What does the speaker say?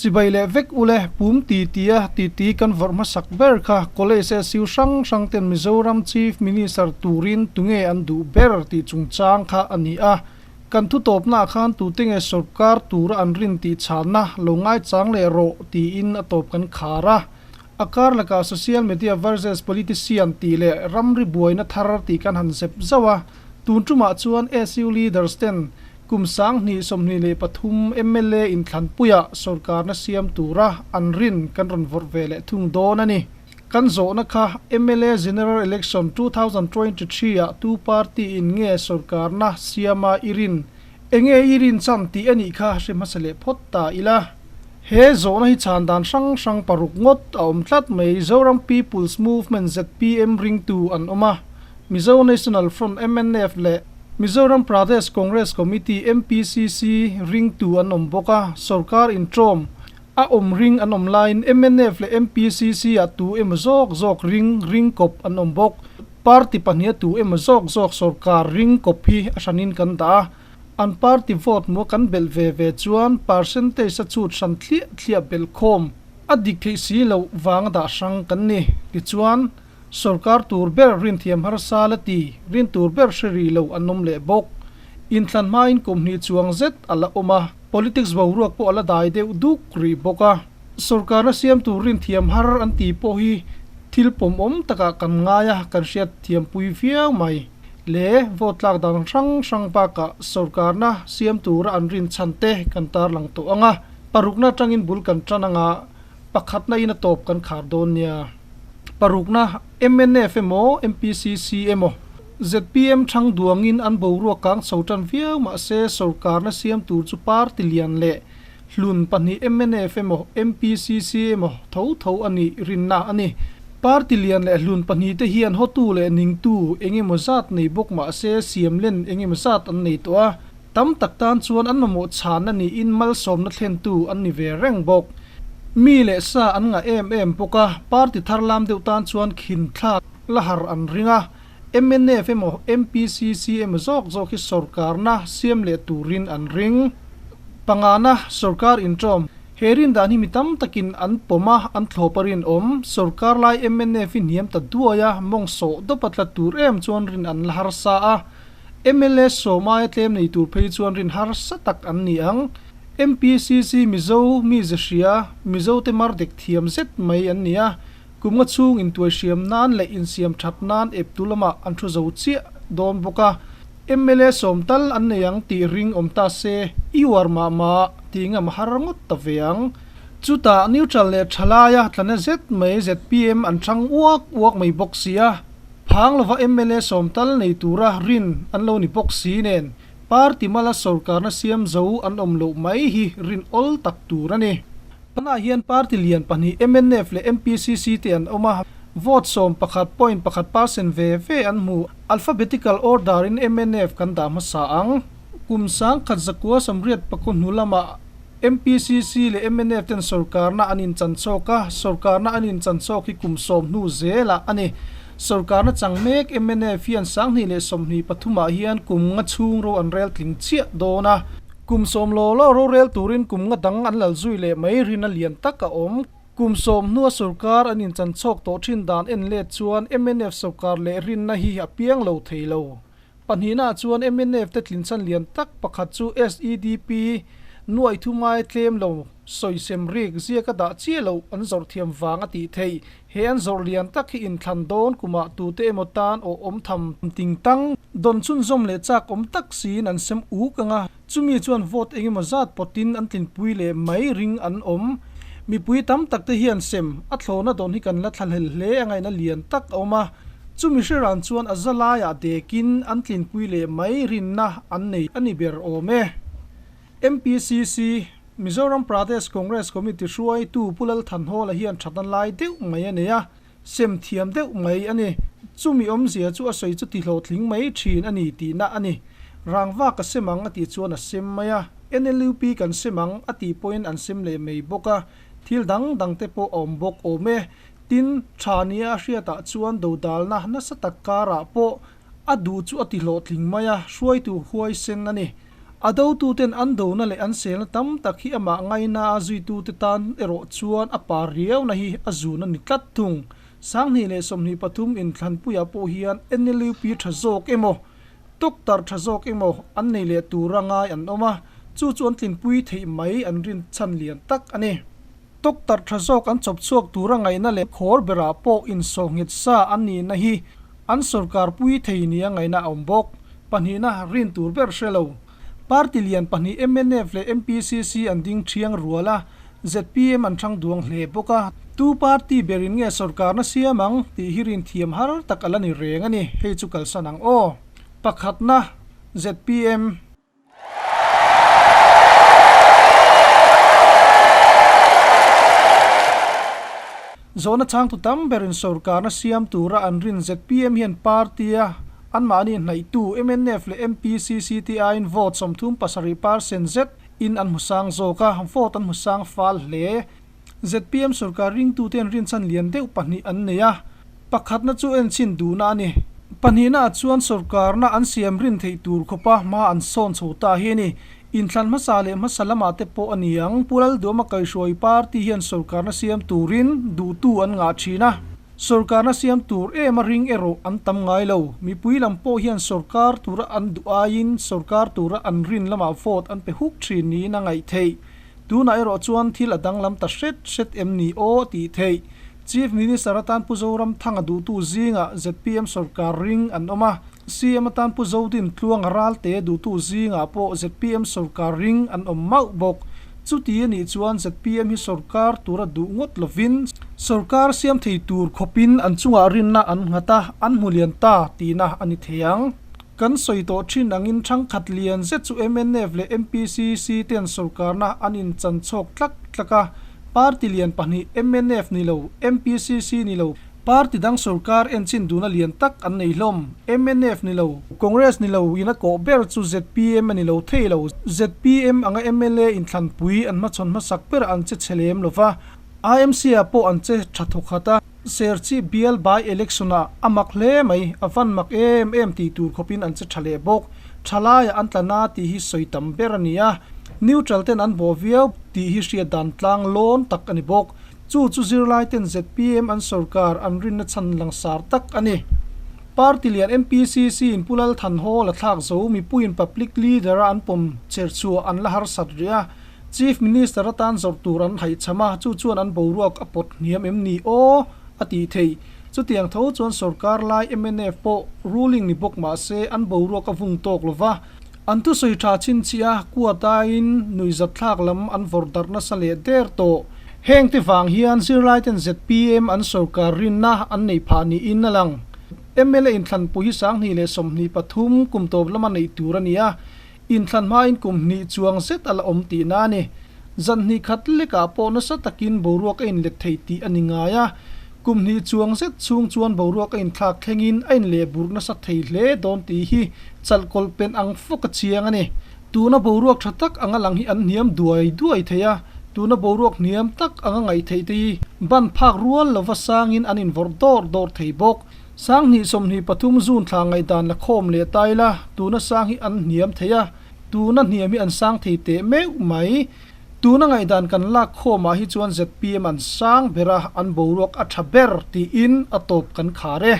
Chibai leh vek ule, pum ti tia titi kan vawrh hmasak ber kha College SU hrang hrang ten Mizoram Chief Minister turin tunge an duh ber tih chungchang kha a ni a. Kan thutawpnaah khan tute nge sawrkar tura an rin tih chhanna lo ngaichang leh rawh tiin a tawp kan khar a. A kar lakah Social Media versus Politician tih leh ramri buaina thar tih kan han zep zauh a. Tun tumah chuan SU leaders ten Kum 2023 mla inthlanpuiah sorkarna siam tura an rin kan rawn vawrh ve leh thung dawn a ni. Kan zawhna kha mla General Election 2023 ah tu party in nge sorkarna siama i rin? Enge i rin chan tih a nih kha hre hmasa leh phawt ta ila. He zawhna hi chhan dan hrang hrang paruk ngawt a awm tlat mai. Zoram People's Movement, zpm, ringtu an awm a, Mizo National Front, mnf, leh Mizoram Pradesh Congress Committee, MPCC, ringtu an awm bawk a, sorkar intrawm a awm ring an awm laiin mnf leh MPCC ah tu emaw zawk zawk ring ring kawp an awm bawk. Party pahniha tu emaw zawk zawk sorkar ring kawp hi a hranin kan dah a, an party vote maw kan belh ve ve chuan percentage a chhut hran thliah thliah belh khawm a dik theih si loh vanga dah hrang kan ni. Tichuan. Sorkar tur ber rinthiam harsa la ti, rin tur ber hre rih lo an awm leh bawk. Inthlan hmain kum hnih chuang zet a la awm a, politics boruak pawh a la dai deuh duk rih bawk a. Sorkarna siam tur rinthiam har an tih pawh hi thil pawmawm takah kan ngai a, kan hriat thiampui viau mai. Le vote tlak dan hrang hrang bakah sorkarna siam tura an rin chhan te kan tarlang tawh ang a, parukna atangin bul kan tan anga pakhatna in a tawp kan khar dawn nia. Parukna, mnf emaw, MPCC emaw, zpm thang duangin an boruak kang chho tan viau mahse sorkarna siam tur chu party lian leh hlun pahnih mnf emaw, MPCC emaw tho tho a nih rinna a ni. Party lian leh hlun pahnih te hian hotu leh ningtu eng emaw zat nei bawk mahse siam len eng emaw zat an nei tawh a, Tam tak tan chuan an mamawh chhanna niin malsawmna thlentu an ni ve reng bawk. Mi leh sa an ngah em em bawk a, party thar lam deuh tan chuan khin thlak la har an ring a, mnf emaw MPCC emaw zawk zawk hi sorkarna siam leh turin an ring. Pangana, sorkar intawm. He rin dan hi mi tam takin an pawm a, an thlawp a rinawm. Sorkar lai mnf hi hniam ta duai a, mawng sawh dawp a tla tur em chuan rin an la harsa a. Mla sawm aia tlem nei tur phei chuan rin harsa tak an ni ang. MPCC Mizo mi ze hria, Mizo te mar dek thiam zet mai an ni a, kum nga chhung intuai hriam nan leh insiam that nan eptu lamah an thu zo chiah dawn bawk a. Mla sawm tal an nei ang tih ring awm ta se, i uar mah mah tih ngam har ngawt ta ve ang. Chutah neutral leh thalaia tlana zet mai zpm an thang uak uak mai bawk si a. Phang lova mla sawm tal nei tura rin an lo ni bawk si nen, party mala sorkarna siam zo an awm loh mai hi rin awl tak tur a ni. Panah hian party lian pahnih mnf leh MPCC te an awm a, vote sawm pakhat point pakhat percent ve ve an hmu. Alphabetical order in mnf kan dah hmasa ang. Kum 1989 hnu lamah MPCC leh mnf ten sorkarna an inchanchawk a, sorkarna an inchanchawk hi kum sawm hnu zelah a ni. Sorkarna chang mek mnf hian 2023 ah hian kum nga chhung ro an rel tling chiah dawn a. Kum sawm law law rorel turin kum nga dang an lal zui leh mai rin a lian tak a awm. Kum sawm hnua sorkar an inchanchawk tawh thin dan en let chuan mnf sorkar leh rinna hi a piang lo thei lo. Pahnihnaah chuan mnf te tlinchhan lian tak pakhat chu SEDP nuaih thumai tlem lo sawisem rik ziaka dah chiah loh an zawrh thiam vang a tih theih. He an zawrh lian tak hi inthlan dawn kumah tute emaw tan aw awm tham ting tang dawn chhunzawm leh chak awm tak siin an sem uk ang a, chumi chuan vote eng emaw zat pawtin an tlinpui leh mai ring an awm. Mipui tam tak te hian sem a thlawhna dawn hi kan la thlahlel hle a ngaihna lian tak a awm a. Chumi hreran chuan a za laiah dekin an tlinpui leh mai rinna an nei a ni ber awm e. MPCC, Mizoram Pradesh Congress Committee hruaitu Pu Lalthanhawla hian thatna lai deuh mai a nei a, sem thiam deuh mai a ni. Chumi awmzia chu a sawi chu tihlawhtling mai thin a ni tihna a ni. Rangva ka sem ang a tih chuan a sem mai a, NLUP kan sem ang a tih pawhin an sem leh mai bawk a, thil dang dang te pawh a awm bawk awm e. Tin, tha nia a hriatah chuan dodalna nasa tak karah pawh a duh chu a ti hlawhtling mai a, hruaitu huaisen a ni. A dotuten an dona leh an selna tam tak hi amah ngaina a zuitute tan erawh chuan a par riauna hi a zun a ni tlat thung. 2023 inthlanpuiah pawh hian NLUP tha zawk emaw, Doctor tha zawk emaw an nei leh tura ngai an awm a, chu chu an tlinpui theih mai an rin chhan lian tak a ni. Doctor tha zawk an chawp chhuak tura ngaihna leh khawr berah pawh insawhnghet sa an nihna hi an sorkar pui thei nia ngaihna a awm bawk. Pahnihna rin tur ber hre lo. Party lian pahnih mnf leh MPCC an ding thiang rual a, zpm an thang duang hle bawk a. Tu party berin nge sorkarna siam ang tih hi rin thiam har tak a la ni reng a ni, hei chu kalsan ang aw. Pakhatna, zpm. Zawhna changtu tam berin sorkarna siam tura an rin zpm hian party-a anmahni hnaihtu mnf leh MPCC te aiin vote 37 percent zet in an hmu sang zawk a, vote an hmu sang fal hle. Zpm sorkar ringtute an rinchhan lian deuh pahnih an nei a, pakhatna chu enchhin duhna a ni. Pahnihnaah chuan sorkarna an siam rin theih tur khawpa hma an sawn chho ta hi a ni. Inthlan hmasa leh hmasa lamah te pawh a ni ang. Pu Lalduama kaihruai party hian sorkarna siam turin duhtu an ngah thin a. Sorkarna siam tur em a ring erawh an tam ngai lo. Mipui lam pawh hian sorkar tura an duh aiin sorkar tura an rin lamah vote an pe huk thin niin a ngaih theih. Tunah erawh chuan thil a danglam ta hret hret em ni aw tih theih. Chief Minister atan Pu Zoramthanga duhtu zingah zpm sorkar ring an awm a, CM atan Pu Zodin Tluanga Ralte duhtu zingah pawh zpm sorkar ring an awm mauh bawk. Chuti a nih chuan zpm hi sorkar tura duh ngawt lovin sorkar siam thei tur khawpin an chungah rinna an nghat a, an hmu lian ta tihna a ni thei ang. Kan sawi tawh thin angin thangkhat lian zet chu mnf leh MPCC ten sorkarna an inchan chhawk tlak tlak a, party lian pahnih mnf ni lo, MPCC ni lo, party dang sorkar enchin duhna lian tak an nei hlawm. Mnf ni lo, Congress ni lo in a kawh ber chu zpm a ni lo thei lo. Zpm anga mla inthlanpui an hmachhawn hmasak berah an che chhe lem lo va, IMC-ah pawh an che tha thawkhat a. Serchhip bial by election ah a mak hle mai, a van mak em em tih tur khawpin an che tha leh bawk. Thalaiah an tla na tih hi sawi tam ber a ni a, neutral ten an bawh viau tih hi hriat dan tlang lawn tak a ni bawk. Chu chu zirlai ten zpm an sorkar an rinna chhan langsar tak a ni. Party lian MPCC in Pu Lalthanhawl a thlak zo, mipuiin public leader a an pawm cherchhuah an la harsat rih a, Chief Minister atan zawrh tur an haihcham a, chu chuan an boruak a pawt hniam em ni aw? a tih theih. Chutiang tho chuan sorkar lai mnf pawh ruling ni bawk mah se an boruak a vung tawk lo va, an thusawi tha chhinchhiah a, kuataiin nuihzatthlak lam an vawrh darh nasa leh der tawh. Heng te vang hian zirlaiten zpm an sorkar rinna an neih phah niin a lang. Mla inthlanpui hi 2023 kum tawp lama neih tur a ni a, Inthlan hmain kum hnih chuang zet a la awm tihna a ni. Zan hnih khat lekah pawh nasa takin boruak a inlet thei tih a ni ngai a. Kum hnih chuang zet chhung chuan boruak a inthlak thlengin a inlehburh nasa thei hle dawn tih hi chalhkawlh pen ang fawk a chiang a ni. Tuna boruak tha tak anga lang hi an hniam duai duai thei a, tuna boruak hniam tak anga ngaih theih te hi ban phak rual lova sangin an invawrh dawrh dawrh thei bawk. 2023 June thla ngaihdan la khawm leh ta ila, tuna sang hi an hniam thei a, tuna hniam hi an sang thei teh meuh mai. Tuna ngaihdan kan lak khawmah hi chuan zpm an sang ber a, an boruak a tha ber tiin a tawp kan khar e.